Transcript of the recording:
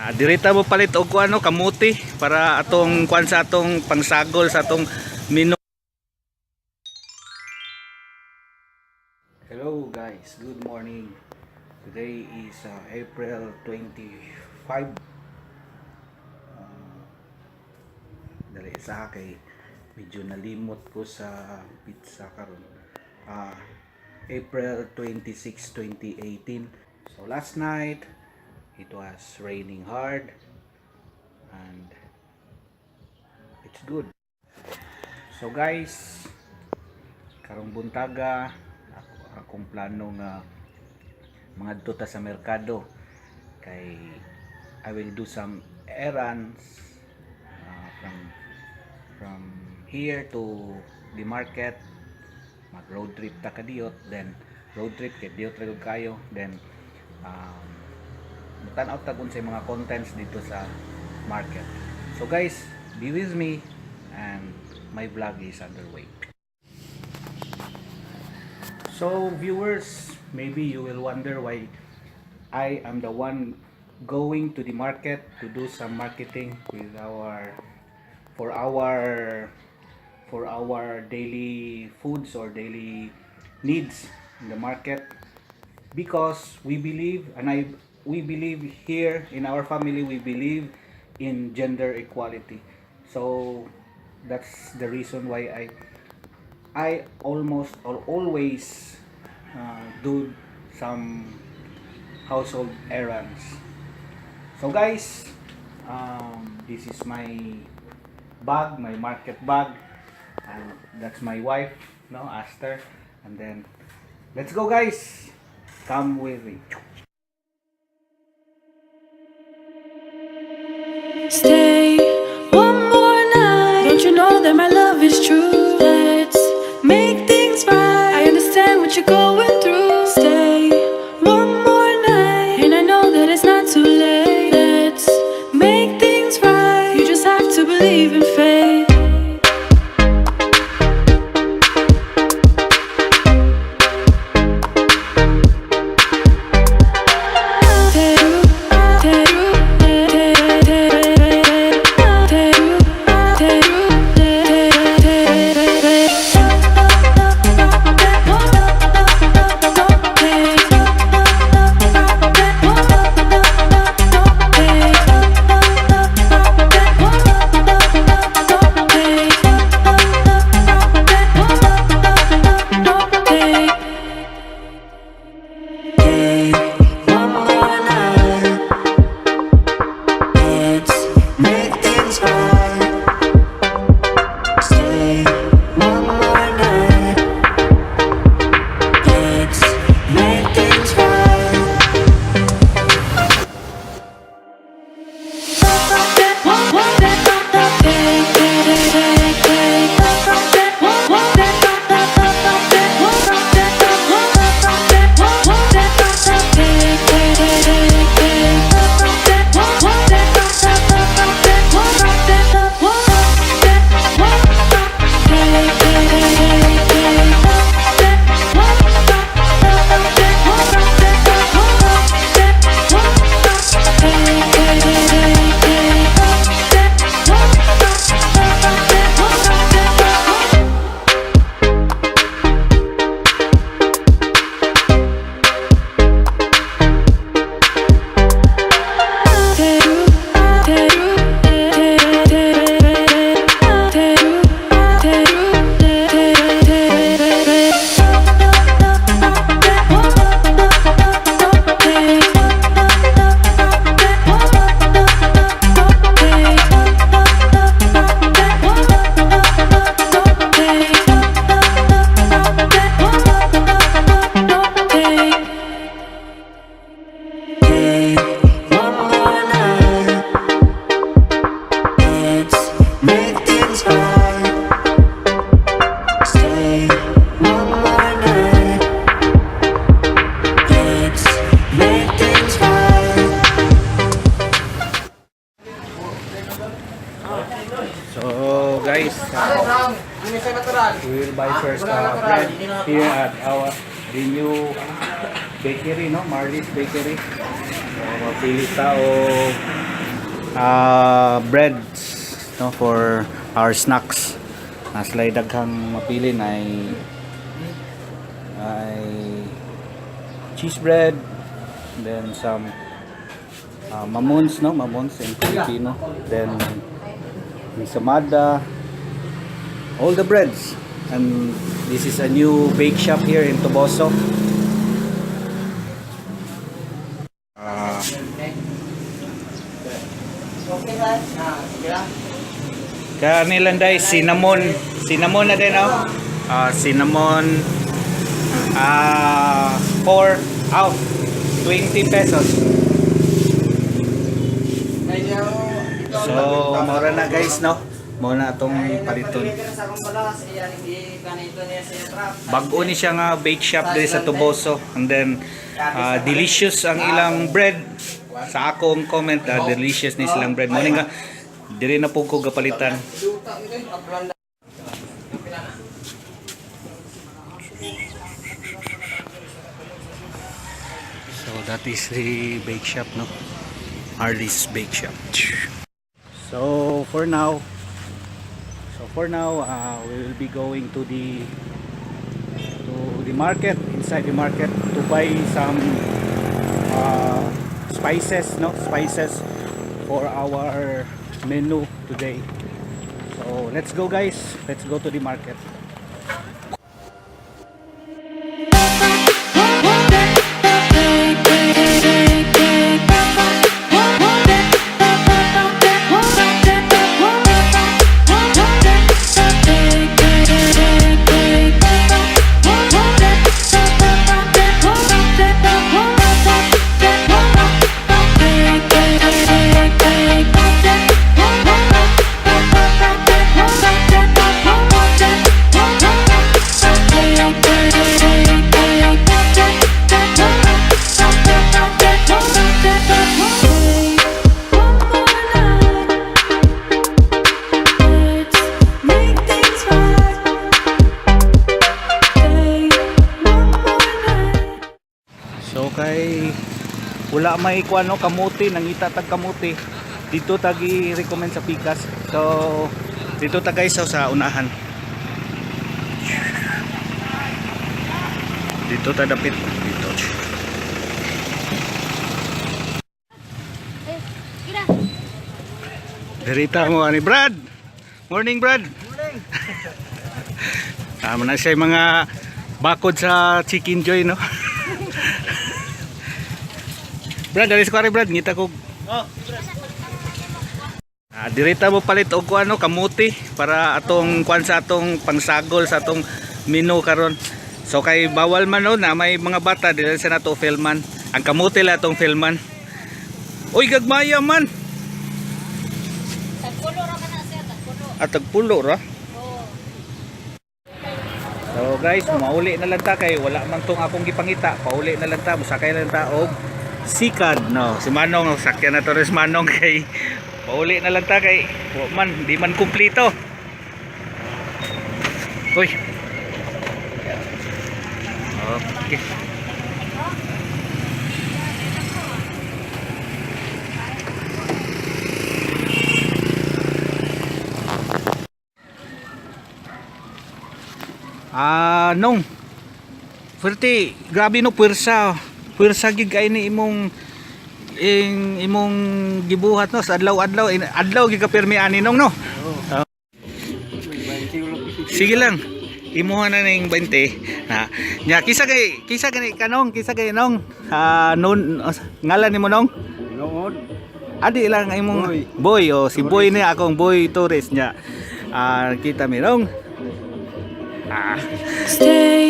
Ah, dirita mo palit og kuan, no, kamuti para atong kuan sa atong pangsagol sa atong mino. Hello guys, good morning. Today is April 25. Dali sa kay medyo nalimot ko sa pizza karon. April 26, 2018. So last night it was raining hard and it's good. So guys, karong buntaga ako, akong plano nga mangadto ta sa merkado kay I will do some errands from here to the market. Mag road trip ta kadiyot, then road trip kay diyot ra gyud kayo, then tan-aw ta kung sa mga contents dito sa market. So guys, be with me and my vlog is underway. So viewers, maybe you will wonder why I am the one going to the market to do some marketing with our for our daily foods or daily needs in the market, because we believe and I we believe here in our family, we believe in gender equality. So that's the reason why I almost or always do some household errands. So guys, this is my bag, my market bag, and that's my wife, no, Aster. And then let's go guys. Come with me. Stay one more night. Don't you know that my love is true? Let's make things right. I understand what you're going through. Stay one more night. And I know that it's not too late. Let's make things right. You just have to believe in fate. One more night. Let's make things right. Stay one more night. Let's make things right. One more night. Let's make things right. Stay one more night. Let's make things right. So guys, we will buy first bread here at our the new bakery, no? Marley's Bakery. So, mapili ta og breads, no, for our snacks. Naa sila'y daghang mapili na ay cheese bread, then some mamons, no, mamons in Filipino, then ensaymada, all the breads. And this is a new bake shop here in Toboso. Kanilang day cinnamon, cinnamon na din, oh. Cinnamon, 4 out 20 pesos. So, mura na, guys, no. Mao na atong paliton. Bag-o ni siya nga bake shop diri sa Toboso. And then delicious ang ilang bread. Sa akong comment, delicious ni silang bread. Mo ni nga diri na pud ko gapalitan. So that is the bake shop, no? Harley's Bake Shop. So for now, we will be going to the market, inside the market, to buy some spices, no? Spices for our menu today. So let's go, guys. Let's go to the market. Make things right. Stay one more night. So kay wala may kuan, no, kamuti, nangita tag kamuti. Dito tagi recommend sa pikas. So dito ta, guys, so, sa unahan. Dito ta dapit dito. Dirita mo ani Brad. Morning, Brad. Morning. Tama na siya yung mga bakod sa Chicken Joy, no? Brad, alis ko ari, Brad, ngita ko. Oh. Dirita mo palit og kuan, no, kamuti para atong kuan sa atong pangsagol sa atong menu karon. So kay bawal man, no, na may mga bata dili sa nato filman. Ang kamuti lang atong filman. Uy, gagmaya man. Tagpulo ra man na siya, tagpulo. At tagpulo ra. Oo. So guys, mauli na lang ta kay wala man tong akong gipangita. Pauli na lang ta, musakay na lang ta og sikad, no. Si Manong, sakyan na to rin si Manong kay pauli na lang ta kay wa man, di man kumpleto. Uy. Okay. Nong. Fuerte, grabe no puwersa. Puwersa gid kay ni imong ing imong gibuhat, no, sa adlaw-adlaw, adlaw gid ka pirmi ani, nong, no. Oh. Sige lang. Imuha na ning 20. Na. Nya kisa kay kisa gani kanong kisa kay nong. Non ngalan nimo, nong? Nood. Adi lang ang imong Boy. Boy, oh, si Boy ni akong Boy Torres niya. Kita mi, nong. Stay